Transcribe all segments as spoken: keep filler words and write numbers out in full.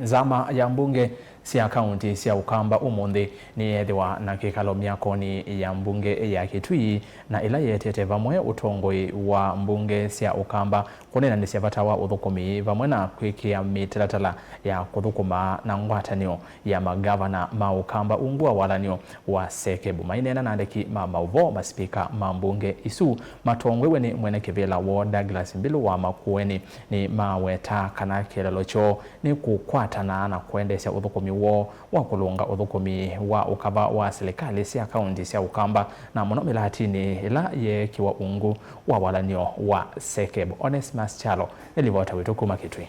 Nzama ya mbunge sya kaunti sya Ũkamba ũmũnthĩ nĩyeethĩwa na kĩkalo myakonĩ ya mbunge ya Kitui, na ĩla yetete vamwe ũtongoi wa mbunge sya Ũkamba kũneenanĩsya vata wa ũthũkũmi vamwe na kwĩkĩa mĩtalatala ya kũthũkũma na ngwatanĩo ya magavana ma Ũkamba ungu wa walanĩo wa SEKEB. Maineena na andĩki ma maũvoo, masipika ma mbunge isu matongoew'e nĩ mwene kĩvĩla woo Douglas Mbilu wa Makueni nĩmawetaa kana kĩeleelo kyoo nĩ kũkwatana na kũendeesya ũthũkũmi woo wa kũlũnga ũthũkũmi wa ũkava wa silikalĩ sya kaunti sya Ũkamba, na mũno mĩlatinĩ ĩla yeekĩwa ungu wa walanĩo wa SEKEB. Onesmus Kyalo nĩ livota witũ kuma Kitui.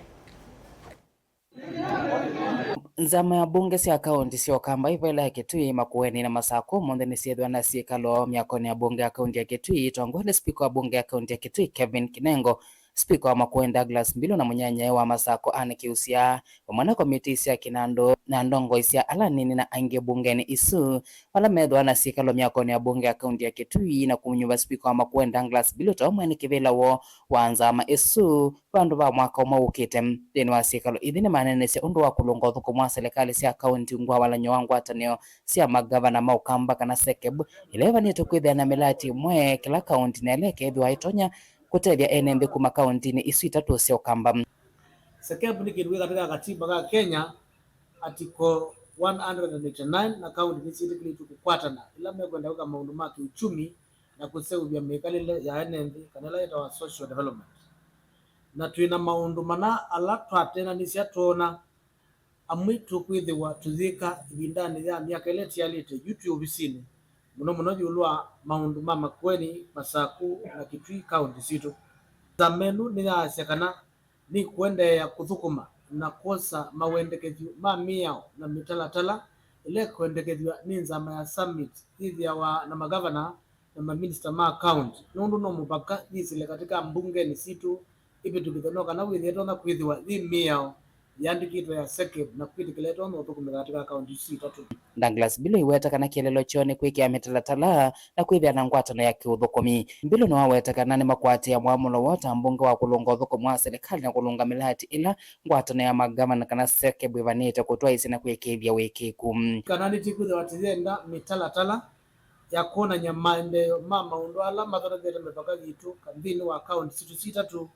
Nzama ya mbunge sya kaunti sya Ũkamba ivĩla ya Kitui, Makueni na Masakũ ũmũnthĩ nĩsyĩthĩwa na syĩkalo myakonĩ ya mbunge ya kaunti ya Kitui, itongoew'e nĩ spika wa mbunge ya kaunti ya Kitui Kevin Kinengo, spika wa Makueni Douglas Mbilu na mũnyanyae wa Masakũ Anne Kiusya, vamwe na komitii sya kinandũ na ndongoi sya ala anini na aingĩ mbungenĩ isu, vala methĩwa na syĩkalo myakonĩ ya mbunge ya kaunti ya Kitui, na kũmũnyuva spika wa Makueni Douglas Mbilu ta ũmwe nĩ kĩvĩla woo wa nzama ĩsu. Vandũ va mwaka ũmwe ũkĩte, nthĩnĩ wa syĩkalo ithi nĩmaneenesya ũndũ wa kũlũnga ũthũkũmi wa silikalĩ sya kaunti ungu wa walanĩo wa ngwatanĩo sya magavana ma Ũkamba kana SEKEB, ĩla ĩvanĩtwe kwĩthĩa na mĩlati ĩmwe kĩla kaunti, na ĩla ĩkethĩwa ĩtonya kũtethya ene nthĩ kuma kauntinĩ isu itatũ sya Ũkamba. SEKEB nĩ kĩndũ kĩ katika katiba ka Kenya, article one hundred and eighty-nine, na kaunti nĩsyĩtĩkĩlĩtw'e kũkwatana ĩla mekwenda kwĩka maũndũ ma kĩuchumi na kũseũvya mĩkalĩle ya ene nthĩ, kana ĩla yĩtawa social development. Na twĩ na maũndũ mana ala twateenanĩsya twoona amwe tũkwĩthĩwa tũyĩka ĩvindanĩ ya myaka ĩla ĩtialĩte yu twĩ ovisinĩ, mũno mũno ĩũlũ wa maũndũ ma Makueni, Masakũ na Kitui kaunti sitũ. Nzama ĩno nĩyaasya kana nĩkũendeea kũthũkũma na kwosa mawendekethyo ma mĩao na mĩtalatala ĩla ĩkwendekethw'a nĩ nzama ya summit yĩthĩawa na magavana na maminista ma kaunti, nũndũ no mũvaka yĩsĩle katika mbungenĩ sitũ ĩvĩtũkĩthw'a, no kana wĩthĩe ĩtonya kwĩthĩwa yĩ mĩao yĩandĩkĩtwe ya SEKEB na kwĩtĩkĩla ĩtonya ũthũkũmĩka katika kaunti isu itatũ. Douglas Mbilu aiweta kana kĩeleelo kyoo nĩ kwĩkĩa mĩtalatala na kwĩthĩa na ngwatanĩo ya kĩũthũkũmi. Mbilu nĩwaweta kana nĩmakwatĩĩa mwamũlo woo ta mbunge wa kũlũnga ũthũkũmi wa silikalĩ na kũlũnga mĩlati ĩla ngwatanĩo ya magavana kana SEKEB ĩvanĩte kũtwaĩĩsya na kũĩkĩĩthya wĩkĩĩku. Kana nĩtĩkwĩthĩwa tĩyenda mĩtalatala ya kwonany'a maendeeo ma maũndũ ala mathondekete mĩvaka yitũ ka nthĩnĩ wa kaunti sitũ sitatũ,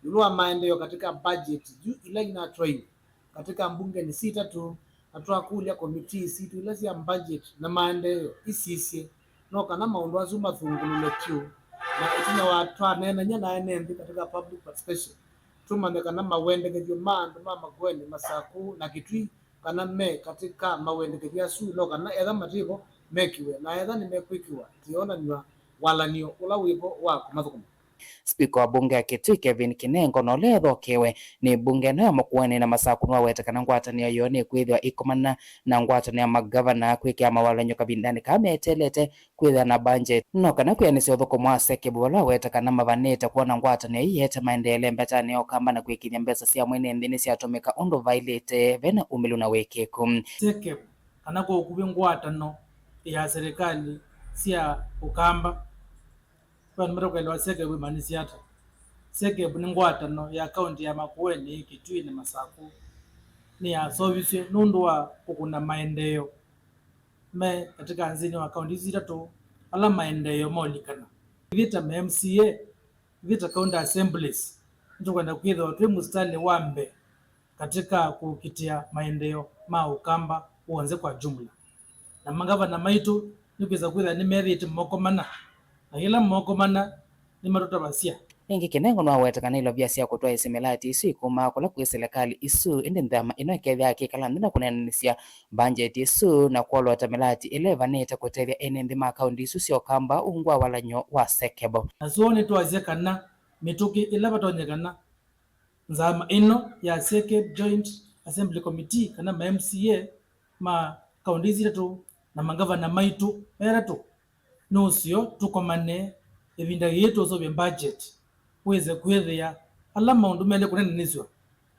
ĩũlũ wa maendeeo katika budget yu ila inatwaie katika mbungenĩ sitatũ, na twakũlya komitii sitũ ila sya budget na maendeeo isisye no kana maũndũ asu mathũngũlũlwe vyũ, na ĩtina wa twaneenany'a na ene nthĩ katika public participation, tũmanye kana mawendekethyo ma andũ ma Makueni, Masakũ na Kitui kana me katika mawendekethyo asu, no kana etha mativo, mekiwe, na etha nĩmekwĩkiwa, tĩonanw'a walanĩo ũla wĩvo wa kũmathũkũma. Spika wa mbunge ya Kitui Kevin Kinengo, na ũla ethokewe nĩ mbunge ĩno ya Makueni na Masakũ, nĩwaweta kana ngwatanĩo yoo nĩkwĩthĩwa ĩkomana na ngwatanĩo ya magavana kwĩkĩa mawalany'o kavindanĩ kaa meteelete kwĩthĩa na mbanjeti, no kana kwĩanĩsya ũthũkũmi wa SEKEB, vala waweta kana mavanĩte kwona ngwatanĩo ĩĩ ĩete maendeeo mbetanĩ ya Ũkamba na kwĩkĩĩthya mbesa sya mwene nthĩ nĩsyatũmĩka ũndũ vaĩlĩte, vena umĩlu na wĩkĩĩku. SEKEB, kana kwa ũkuvĩ ngwatano ya silikalĩ sya Ũkamba, vandũ matoka kũelewa SEKEB ĩmaanisye ata. SEKEB nĩ ngwatano ya kaunti ya Makueni, Kitui na Masakũ. Nĩyaseũvisye nũndũ wa kũkũna maendeeo me katika nthĩnĩ wa kaunti isu itatũ, ala maendeeo molikana. Ithyĩ ta ma M C A, ithyĩ ta county assemblies, nĩtũkwenda kwĩthĩwa twĩ mũsitalĩ wa mbee katika kũkitĩa maendeeo ma Ũkamba w'onthe kwa jumla. Na mangavana maitũ nĩkwĩsa kwĩthĩa nĩmethĩĩtwe moko mana, na yĩla moko mana nĩmatũtavasya. Ĩngĩ, Kinengo nĩwaweta kana ilovia sya kũtwaĩĩsya mĩlati ĩsu ikumaa kũla kwĩ silikalĩ isu, ĩndĩ nthama ĩno ĩkethĩa ĩkĩkala nthĩ na kũneenanĩsya mbanjeti ĩsu na kwolota mĩlati ĩla ĩvanĩte kũtethya ene nthĩ ma kaunti isu sya Ũkamba ungu wa walany'o wa SEKEB. Na so nĩtwasya kana mĩtũkĩ ĩla vatonyekana, nzama ĩno ya SEKEB Joint Assembly Committee kana ma M C A ma kaunti isu itatũ na mangavana maitũ etatũ, nĩ ũseo tũkomane ĩvinda yĩĩ tũseũvye budget, wĩse kwĩthĩa ala maũndũ maĩle kũneenanĩsw'a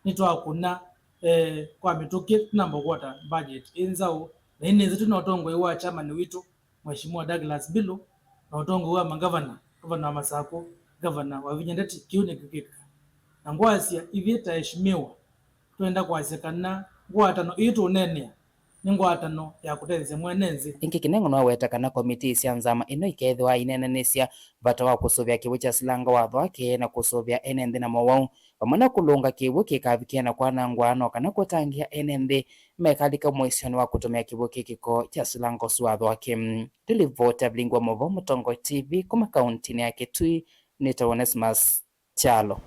nĩtwakũna, eh, kwa mĩtũkĩ, tũnamba kũkwata budget ĩ nzaũ, na ĩnĩnzĩtũ na ũtongoi wa chairman witũ, Mheshimiwa Douglas Mbilu, na ũtongoi wa mangavana, ngavana wa Masakũ, ngavana Wavinya Ndeti, kĩu nĩkĩkwĩkĩka. Na ngwasya ithyĩ ta aheshimiwa, twenda kwasya kana Ngwatano ii tũũneenea nĩ ngwatano ya kũtetheesya mwene nthĩ. Ĩngĩ, Kinengo nĩwaweta kana komitii sya nzama ĩno ikeethĩwa ineenanĩsya vata wa kũsũvĩa kĩw'ũ kya silanga wa Thwake na kũsũvĩa ene nthĩ na mowau, vamwe na kũlũnga kĩw'ũ kĩkavikĩa na kwanangwa, no kana kũtangĩĩa ene nthĩ mekalika mũisyonĩ wa kũtũmĩa kĩw'ũ kĩ kĩko kya silanga ũsu wa Thwake. Ndilivoti ya Vilingi wa Mauvoo Mũtongoi T V kuma kauntinĩ ya Kitui, nĩtawa Onesmus Kyalo.